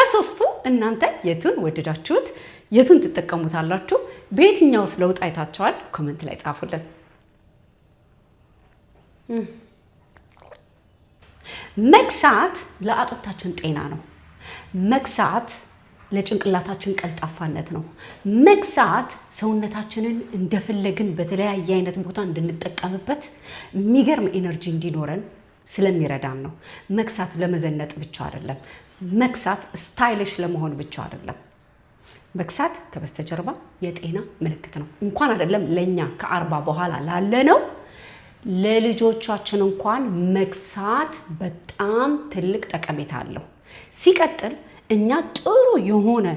ከሶስቱ እናንተ የቱን ወደዳችሁት? የቱን ትጠቀሙታላችሁ? በየትኛውስ ለውጥ አይታችኋል? Comment ላይ ጻፉልን። መክሳት ለአጥንታችን ጤና ነው። መክሳት ለጭንቅላታችን ቀልጣፋነት ነው። መክሳት ሰውነታችንን እንደፈለግን በተለያየ አይነት ቦታ እንድንጠቀምበት፣ የሚገርም energy እንዲኖረን ስለሚረዳን ነው። መክሳት ለመዘነጥ ብቻ አይደለም። መክሳት stylish ለመሆን ብቻ አይደለም። መክሳት ከበስተጀርባ የጤና ምልክት ነው። እንኳን አይደለም ለእኛ ከ40 በኋላ ላለ ነው፣ ለልጆቻችን እንኳን መክሳት በጣም ትልቅ ጠቀሜታ አለው። ሲቀጥል እኛ ጥሩ የሆነ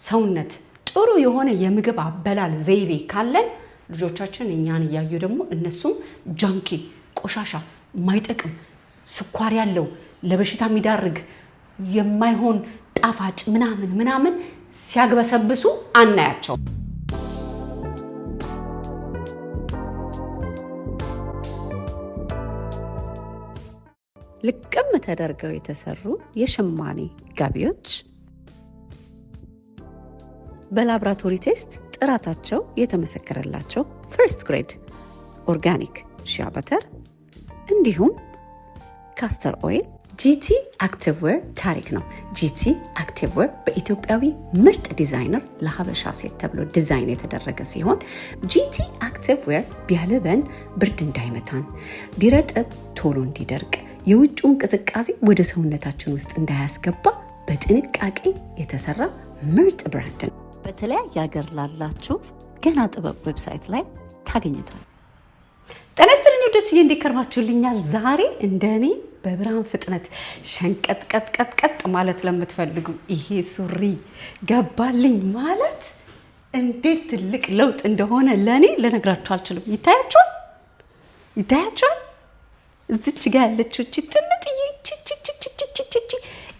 ሰውነት፣ ጥሩ የሆነ የምግብ አበላል ዘይቤ ካለን ልጆቻችን እኛን እያዩ ደግሞ እነሱም junky፣ ቆሻሻ፣ የማይጠቅም፣ ስኳር ያለው፣ ለበሽታ የሚዳርግ፣ የማይሆን ጣፋጭ ምናምን ምናምን ሲያግበሰብሱ አናያቸው። ልቅም ተደርገው የተሰሩ የሸማኔ ጋቢዎች፣ በላብራቶሪ test ጥራታቸው የተመሰከረላቸው first grade organic shea butter እንዲሁም castor oil GT Active Wear ታሪክ ነው። GT Active Wear በኢትዮጵያዊ ምርጥ ዲዛይነር ለሀበሻ ሴት ተብሎ ዲዛይን የተደረገ ሲሆን GT Active Wear ቢያልበን ብርድ እንዳይመታን፣ ቢረጥብ ቶሎ እንዲደርቅ፣ የውጭውን ቅዝቃዜ ወደ ሰውነታችን ውስጥ እንዳያስገባ በጥንቃቄ የተሰራ ምርጥ brand ነው። በተለያየ ሀገር ላላችሁ ገና ጥበብ website ላይ ታገኝታል። ጤና ይስጥልኝ ውዶችዬ፣ እንዴት ከርማችሁልኛል? ዛሬ እንደ እኔ በብርሃን ፍጥነት ሸንቀጥቀጥቀጥቀጥ ማለት ለምትፈልጉ፣ ይሄ ሱሪ ገባልኝ ማለት እንዴት ትልቅ ለውጥ እንደሆነ ለእኔ ልነግራችሁ አልችልም። ይታያችኋል፣ ይታያችኋል። እዚች ጋ ያለችው እቺ ትንጥዬ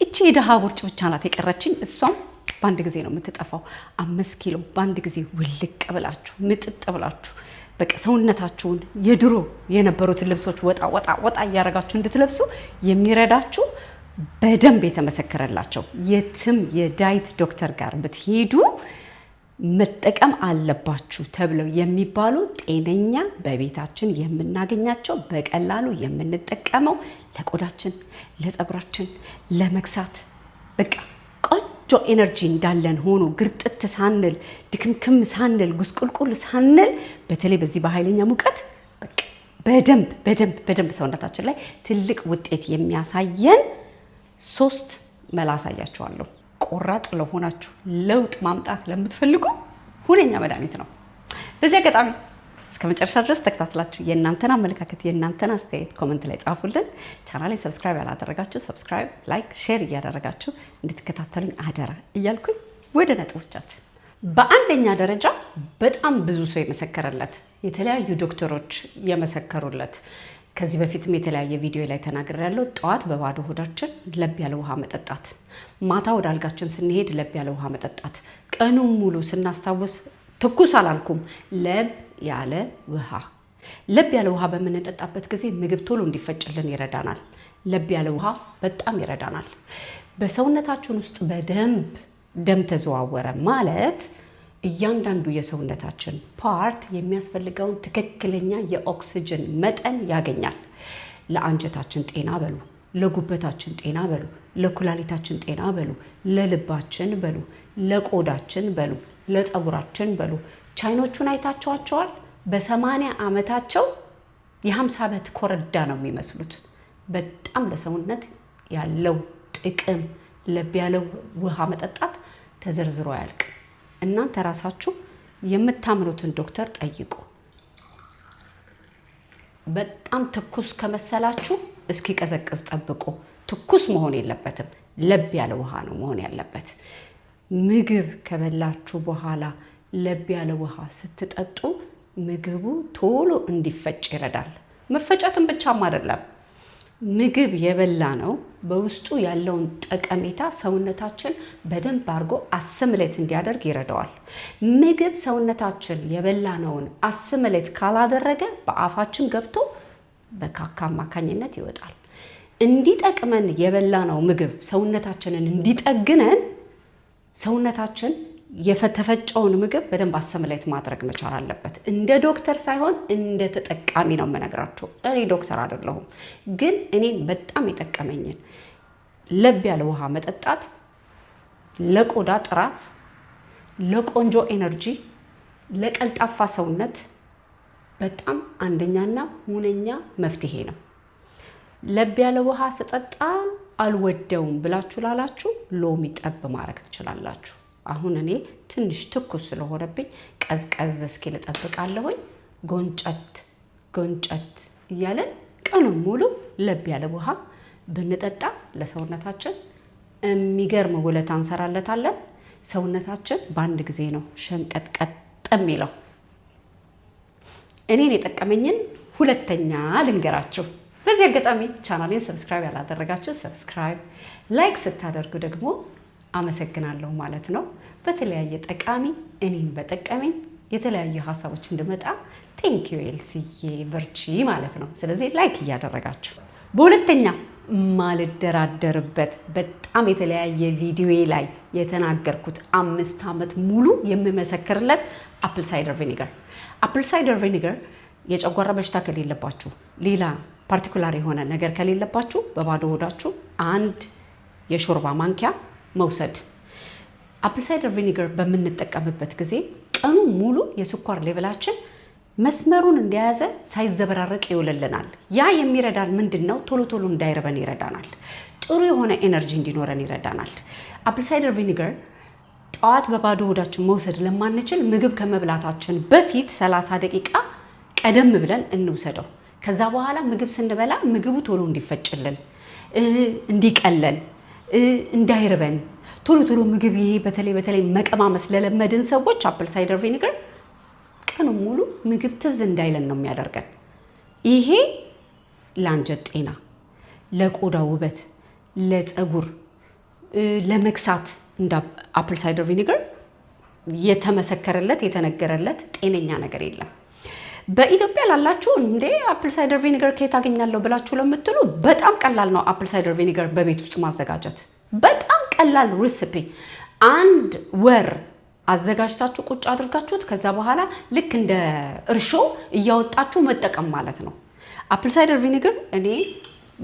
እቺ የድሃ ቦርጭ ብቻ ናት የቀረችኝ። እሷም በአንድ ጊዜ ነው የምትጠፋው። 5 ኪሎ በአንድ ጊዜ ውልቅ ብላችሁ፣ ምጥጥ ብላችሁ፣ በቃ ሰውነታችሁን የድሮ የነበሩትን ልብሶች ወጣ ወጣ ወጣ እያደረጋችሁ እንድትለብሱ የሚረዳችሁ፣ በደንብ የተመሰከረላቸው፣ የትም የ diet ዶክተር ጋር ብትሄዱ መጠቀም አለባችሁ ተብለው የሚባሉ፣ ጤነኛ፣ በቤታችን የምናገኛቸው፣ በቀላሉ የምንጠቀመው፣ ለቆዳችን፣ ለፀጉራችን፣ ለመክሳት፣ በቃ ቆንጆ energy እንዳለን ሆኖ ግርጥት ሳንል፣ ድክምክም ሳንል፣ ጉስቁልቁል ሳንል፣ በተለይ በዚህ በኃይለኛ ሙቀት በቃ በደንብ በደንብ በደንብ ሰውነታችን ላይ ትልቅ ውጤት የሚያሳየን ሶስት መላ አሳያችኋለሁ። ቆራጥ ለሆናችሁ፣ ለውጥ ማምጣት ለምትፈልጉ ሁነኛ መድኃኒት ነው። በዚህ አጋጣሚ እስከ መጨረሻ ድረስ ተከታትላችሁ የእናንተን አመለካከት፣ የእናንተን አስተያየት comment ላይ ጻፉልን። ቻናል ላይ subscribe ያላደረጋችሁ subscribe፣ like፣ share እያደረጋችሁ እንድትከታተሉኝ አደራ እያልኩኝ ወደ ነጥቦቻችን። በአንደኛ ደረጃ በጣም ብዙ ሰው የመሰከረለት፣ የተለያዩ ዶክተሮች የመሰከሩለት፣ ከዚህ በፊትም የተለያየ ቪዲዮ ላይ ተናግሬያለሁ። ጠዋት በባዶ ሆዳችን ለብ ያለ ውሃ መጠጣት፣ ማታ ወደ አልጋችን ስንሄድ ለብ ያለ ውሃ መጠጣት፣ ቀኑን ሙሉ ስናስታውስ፣ ትኩስ አላልኩም፣ ለብ ያለ ውሃ። ለብ ያለ ውሃ በምንጠጣበት ጊዜ ምግብ ቶሎ እንዲፈጭልን ይረዳናል። ለብ ያለ ውሃ በጣም ይረዳናል። በሰውነታችን ውስጥ በደንብ ደም ተዘዋወረ ማለት እያንዳንዱ የሰውነታችን part የሚያስፈልገውን ትክክለኛ የኦክስጅን መጠን ያገኛል። ለአንጀታችን ጤና በሉ፣ ለጉበታችን ጤና በሉ፣ ለኩላሊታችን ጤና በሉ፣ ለልባችን በሉ፣ ለቆዳችን በሉ፣ ለፀጉራችን በሉ። ቻይኖቹን አይታችኋቸዋል? በ80 ዓመታቸው የ50 ዓመት ኮረዳ ነው የሚመስሉት። በጣም ለሰውነት ያለው ጥቅም ለብ ያለው ውሃ መጠጣት ተዘርዝሮ አያልቅም። እናንተ ራሳችሁ የምታምኑትን ዶክተር ጠይቁ። በጣም ትኩስ ከመሰላችሁ እስኪቀዘቅዝ ጠብቁ። ትኩስ መሆን የለበትም። ለብ ያለ ውሃ ነው መሆን ያለበት። ምግብ ከበላችሁ በኋላ ለብ ያለ ውሃ ስትጠጡ ምግቡ ቶሎ እንዲፈጭ ይረዳል። መፈጨትም ብቻም አይደለም፣ ምግብ የበላነው በውስጡ ያለውን ጠቀሜታ ሰውነታችን በደንብ አድርጎ assimilate እንዲያደርግ ይረዳዋል። ምግብ ሰውነታችን የበላነውን assimilate ካላደረገ በአፋችን ገብቶ በካካ አማካኝነት ይወጣል። እንዲጠቅመን የበላነው ምግብ ሰውነታችንን እንዲጠግነን ሰውነታችን የተፈጨውን ምግብ በደንብ assimilate ማድረግ መቻል አለበት። እንደ ዶክተር ሳይሆን እንደ ተጠቃሚ ነው የምነግራችሁ። እኔ ዶክተር አይደለሁም፣ ግን እኔን በጣም የጠቀመኝን ለብ ያለ ውሃ መጠጣት ለቆዳ ጥራት፣ ለቆንጆ energy፣ ለቀልጣፋ ሰውነት በጣም አንደኛና ሁነኛ መፍትሄ ነው። ለብ ያለ ውሃ ስጠጣ አልወደውም ብላችሁ ላላችሁ ሎሚ ጠብ ማድረግ ትችላላችሁ። አሁን እኔ ትንሽ ትኩስ ስለሆነብኝ ቀዝቀዝ እስኪል እጠብቃለሁኝ። ጎንጨት ጎንጨት እያለን ቀኑን ሙሉ ለብ ያለ ውሃ ብንጠጣ ለሰውነታችን የሚገርም ውለታ እንሰራለታለን። ሰውነታችን በአንድ ጊዜ ነው ሸንቀጥቀጥ የሚለው። እኔን የጠቀመኝን ሁለተኛ ልንገራችሁ። በዚህ አጋጣሚ ቻናሌን subscribe ያላደረጋችሁ subscribe፣ like ስታደርጉ ደግሞ አመሰግናለሁ ማለት ነው። በተለያየ ጠቃሚ እኔን በጠቀመኝ የተለያዩ ሀሳቦች እንድመጣ thank you ኤልስዬ በርቺ ማለት ነው። ስለዚህ like እያደረጋችሁ፣ በሁለተኛ ማልደራደርበት፣ በጣም የተለያየ ቪዲዮ ላይ የተናገርኩት፣ 5 ዓመት ሙሉ የምመሰክርለት apple cider vinegar። Apple cider vinegar የጨጓራ በሽታ ከሌለባችሁ፣ ሌላ particular የሆነ ነገር ከሌለባችሁ በባዶ ሆዳችሁ አንድ የሾርባ ማንኪያ መውሰድ። Apple cider vinegar በምንጠቀምበት ጊዜ ቀኑ ሙሉ የስኳር level ኣችን መስመሩን እንደያዘ ሳይዘበራረቅ ይውልልናል። ያ የሚረዳን ምንድን ነው? ቶሎ ቶሎ እንዳይርበን ይረዳናል። ጥሩ የሆነ energy እንዲኖረን ይረዳናል። Apple cider vinegar ጠዋት በባዶ ሆዳችን መውሰድ ለማንችል ምግብ ከመብላታችን በፊት 30 ደቂቃ ቀደም ብለን እንውሰደው። ከዛ በኋላ ምግብ ስንበላ ምግቡ ቶሎ እንዲፈጭልን፣ እንዲቀለን፣ እንዳይርበን፣ ቶሎ ቶሎ ምግብ፣ ይሄ በተለይ በተለይ መቀማመስ ለለመድን ሰዎች apple cider vinegar ቀኑ ሙሉ ምግብ ትዝ እንዳይለን ነው የሚያደርገን። ይሄ ለአንጀት ጤና፣ ለቆዳ ውበት፣ ለፀጉር፣ ለመክሳት እንደ apple cider vinegar የተመሰከረለት የተነገረለት ጤነኛ ነገር የለም። በኢትዮጵያ ላላችሁ እንዴ apple cider vinegar ከየት አገኛለሁ ብላችሁ ለምትሉ በጣም ቀላል ነው። Apple cider vinegar በቤት ውስጥ ማዘጋጀት በጣም ቀላል recipe። አንድ ወር አዘጋጅታችሁ ቁጭ አድርጋችሁት ከዛ በኋላ ልክ እንደ እርሾ እያወጣችሁ መጠቀም ማለት ነው። Apple cider vinegar እኔ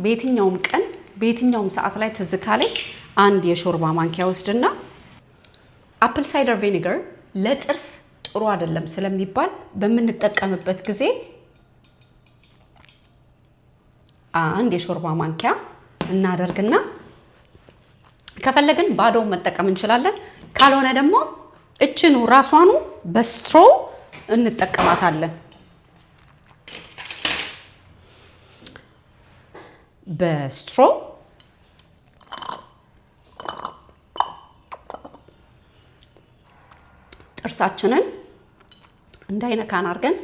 በየትኛውም ቀን በየትኛውም ሰዓት ላይ ትዝ ካለኝ አንድ የሾርባ ማንኪያ ወስድና፣ apple cider vinegar ለጥርስ ጥሩ አይደለም ስለሚባል በምንጠቀምበት ጊዜ አንድ የሾርባ ማንኪያ እናደርግና ከፈለግን ባዶውን መጠቀም እንችላለን። ካልሆነ ደግሞ እችኑ ራሷኑ በ straw እንጠቀማታለን። በ straw ጥርሳችንን እንዳይነካን አድርገን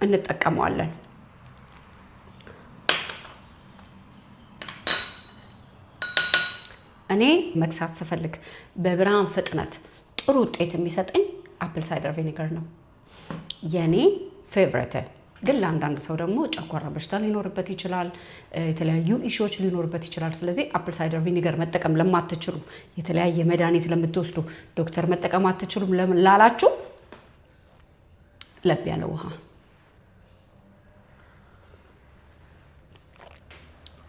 እንጠቀመዋለን። እኔ መክሳት ስፈልግ በብርሃን ፍጥነት ጥሩ ውጤት የሚሰጠኝ apple cider vinegar ነው የኔ favorite። ግን ለአንዳንድ ሰው ደግሞ ጨጓራ በሽታ ሊኖርበት ይችላል፣ የተለያዩ issue ዎች ሊኖርበት ይችላል። ስለዚህ apple cider vinegar መጠቀም ለማትችሉ፣ የተለያየ መድኃኒት ለምትወስዱ፣ ዶክተር መጠቀም አትችሉም ላላችሁ ለብ ያለ ውሃ።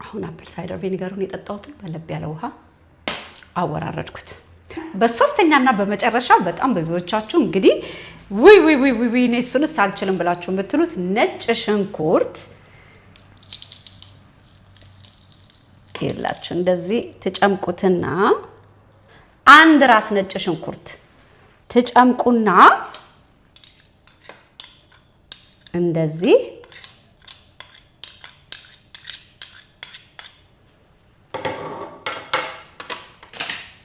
አሁን apple cider vinegar ኡን የጠጣሁትን በለብ ያለ ውሃ አወራረድኩት። በሶስተኛና በመጨረሻ በጣም ብዙዎቻችሁ እንግዲህ ውይ ውይ ውይ ውይ እኔ እሱንስ አልችልም ብላችሁ የምትሉት ነጭ ሽንኩርት ይላችሁ እንደዚህ ትጨምቁትና፣ አንድ ራስ ነጭ ሽንኩርት ትጨምቁና እንደዚህ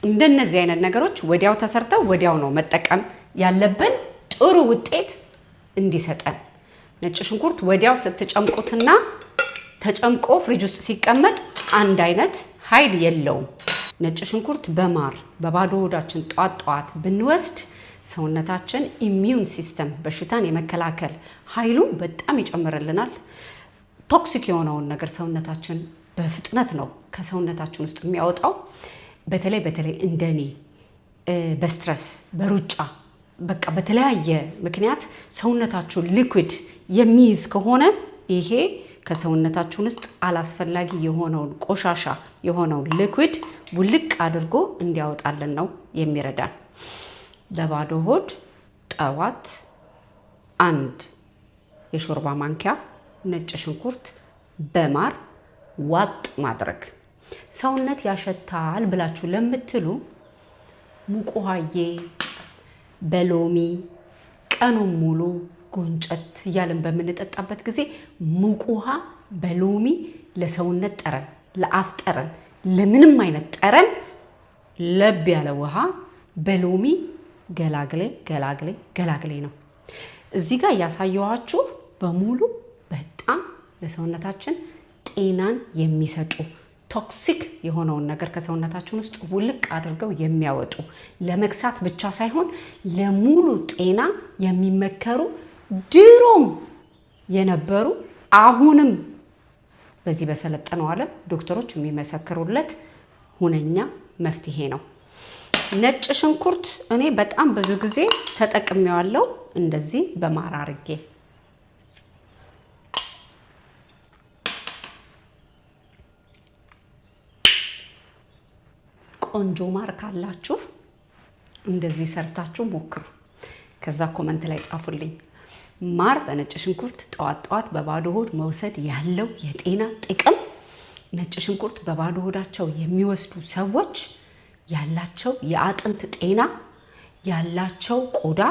እንደነዚህ አይነት ነገሮች ወዲያው ተሰርተው ወዲያው ነው መጠቀም ያለብን ጥሩ ውጤት እንዲሰጠን። ነጭ ሽንኩርት ወዲያው ስትጨምቁትና ተጨምቆ ፍሪጅ ውስጥ ሲቀመጥ አንድ አይነት ኃይል የለውም። ነጭ ሽንኩርት በማር በባዶ ሆዳችን ጧት ጧት ብንወስድ ሰውነታችን immune system በሽታን የመከላከል ኃይሉ በጣም ይጨምርልናል። Toxic የሆነውን ነገር ሰውነታችን በፍጥነት ነው ከሰውነታችን ውስጥ የሚያወጣው። በተለይ በተለይ እንደኔ በ stress፣ በሩጫ፣ በቃ በተለያየ ምክንያት ሰውነታችሁ liquid የሚይዝ ከሆነ ይሄ ከሰውነታችን ውስጥ አላስፈላጊ የሆነውን ቆሻሻ የሆነውን liquid ውልቅ አድርጎ እንዲያወጣልን ነው የሚረዳን። በባዶ ሆድ ጠዋት 1 የሾርባ ማንኪያ ነጭ ሽንኩርት በማር ዋጥ ማድረግ። ሰውነት ያሸታል ብላችሁ ለምትሉ ሙቅ ውሃዬ በሎሚ ቀኑን ሙሉ ጎንጨት እያለን በምንጠጣበት ጊዜ ሙቅ ውሃ በሎሚ ለሰውነት ጠረን፣ ለአፍ ጠረን፣ ለምንም አይነት ጠረን ለብ ያለ ውሃ በሎሚ ገላግሌ ገላግሌ ገላግሌ ነው። እዚህ ጋር ያሳየኋችሁ በሙሉ በጣም ለሰውነታችን ጤናን የሚሰጡ፣ toxic የሆነውን ነገር ከሰውነታችን ውስጥ ውልቅ አድርገው የሚያወጡ፣ ለመክሳት ብቻ ሳይሆን ለሙሉ ጤና የሚመከሩ፣ ድሮም የነበሩ፣ አሁንም በዚህ በሰለጠነው ዓለም ዶክተሮች የሚመሰክሩለት ሁነኛ መፍትሄ ነው። ነጭ ሽንኩርት እኔ በጣም ብዙ ጊዜ ተጠቅሜዋለሁ። እንደዚህ በማር አርጌ ቆንጆ ማር ካላችሁ እንደዚህ ሰርታችሁ ሞክሩ። ከዛ comment ላይ ጻፉልኝ። ማር በነጭ ሽንኩርት ጠዋት ጠዋት በባዶ ሆድ መውሰድ ያለው የጤና ጥቅም፣ ነጭ ሽንኩርት በባዶ ሆዳቸው የሚወስዱ ሰዎች ያላቸው የአጥንት ጤና፣ ያላቸው ቆዳ፣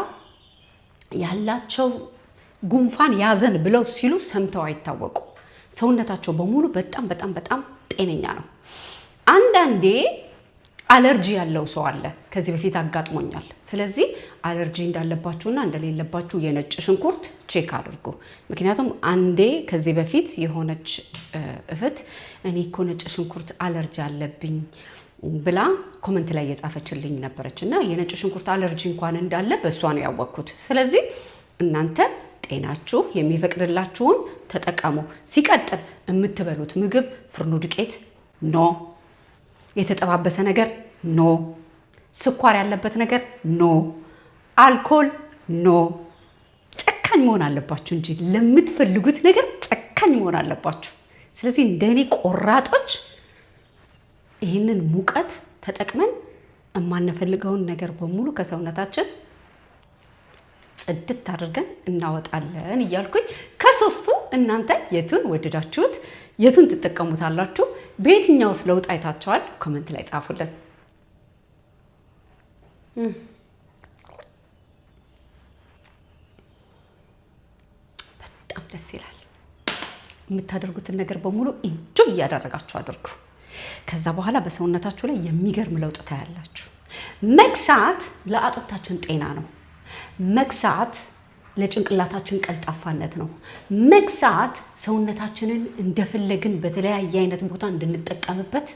ያላቸው ጉንፋን ያዘን ብለው ሲሉ ሰምተው አይታወቁ። ሰውነታቸው በሙሉ በጣም በጣም በጣም ጤነኛ ነው። አንዳንዴ አለርጂ ያለው ሰው አለ። ከዚህ በፊት አጋጥሞኛል። ስለዚህ አለርጂ እንዳለባችሁና እንደሌለባችሁ የነጭ ሽንኩርት check አድርጉ። ምክንያቱም አንዴ ከዚህ በፊት የሆነች እህት እኔ እኮ ነጭ ሽንኩርት አለርጂ አለብኝ ብላ comment ላይ የጻፈችልኝ ነበረች እና የነጭ ሽንኩርት አለርጂ እንኳን እንዳለ በእሷ ነው ያወቅኩት። ስለዚህ እናንተ ጤናችሁ የሚፈቅድላችሁን ተጠቀሙ። ሲቀጥል የምትበሉት ምግብ ፍርኖ ዱቄት no፣ የተጠባበሰ ነገር no፣ ስኳር ያለበት ነገር no፣ አልኮል no። ጨካኝ መሆን አለባችሁ እንጂ ለምትፈልጉት ነገር ጨካኝ መሆን አለባችሁ። ስለዚህ እንደኔ ቆራጦች ይህንን ሙቀት ተጠቅመን የማንፈልገውን ነገር በሙሉ ከሰውነታችን ጽድት አድርገን እናወጣለን እያልኩኝ ከሶስቱ እናንተ የቱን ወደዳችሁት? የቱን ትጠቀሙታላችሁ? በየትኛውስ ለውጥ አይታችኋል? Comment ላይ ጻፉልን። በጣም ደስ ይላል። የምታደርጉትን ነገር በሙሉ enjoy እያደረጋችሁ አድርጉ። ከዛ በኋላ በሰውነታችሁ ላይ የሚገርም ለውጥ ታያላችሁ። መክሳት ለአጥንታችን ጤና ነው። መክሳት ለጭንቅላታችን ቀልጣፋነት ነው። መክሳት ሰውነታችንን እንደፈለግን በተለያየ አይነት ቦታ እንድንጠቀምበት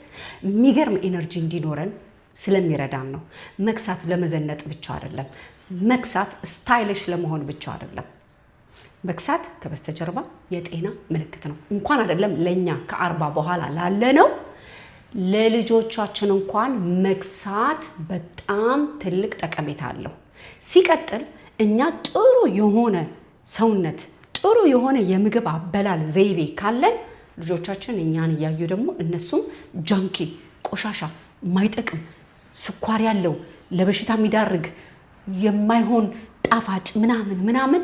የሚገርም energy እንዲኖረን ስለሚረዳን ነው። መክሳት ለመዘነጥ ብቻ አይደለም። መክሳት stylish ለመሆን ብቻ አይደለም። መክሳት ከበስተጀርባ የጤና ምልክት ነው። እንኳን አይደለም ለእኛ ከ40 በኋላ ላለ ነው፣ ለልጆቻችን እንኳን መክሳት በጣም ትልቅ ጠቀሜታ አለው። ሲቀጥል እኛ ጥሩ የሆነ ሰውነት፣ ጥሩ የሆነ የምግብ አበላል ዘይቤ ካለን ልጆቻችን እኛን እያዩ ደግሞ እነሱም junky፣ ቆሻሻ፣ የማይጠቅም፣ ስኳር ያለው፣ ለበሽታ የሚዳርግ፣ የማይሆን ጣፋጭ ምናምን ምናምን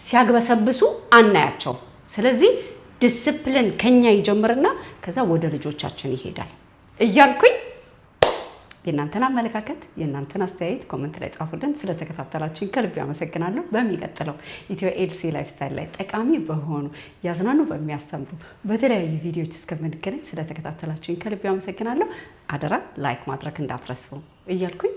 ሲያግበሰብሱ አናያቸው። ስለዚህ ዲስፕሊን ከኛ ይጀምርና ከዛ ወደ ልጆቻችን ይሄዳል እያልኩኝ የእናንተን አመለካከት፣ የእናንተን አስተያየት comment ላይ ጻፉልን። ስለተከታተላችሁኝ ከልብ አመሰግናለሁ። በሚቀጥለው ኢትዮ ኤልሲ lifestyle ላይ ጠቃሚ በሆኑ፣ ያዝናኑ፣ በሚያስተምሩ በተለያዩ ቪዲዮዎች እስከምንገናኝ ስለተከታተላችሁኝ ከልብ አመሰግናለሁ። አደራ like ማድረግ እንዳትረሱ እያልኩኝ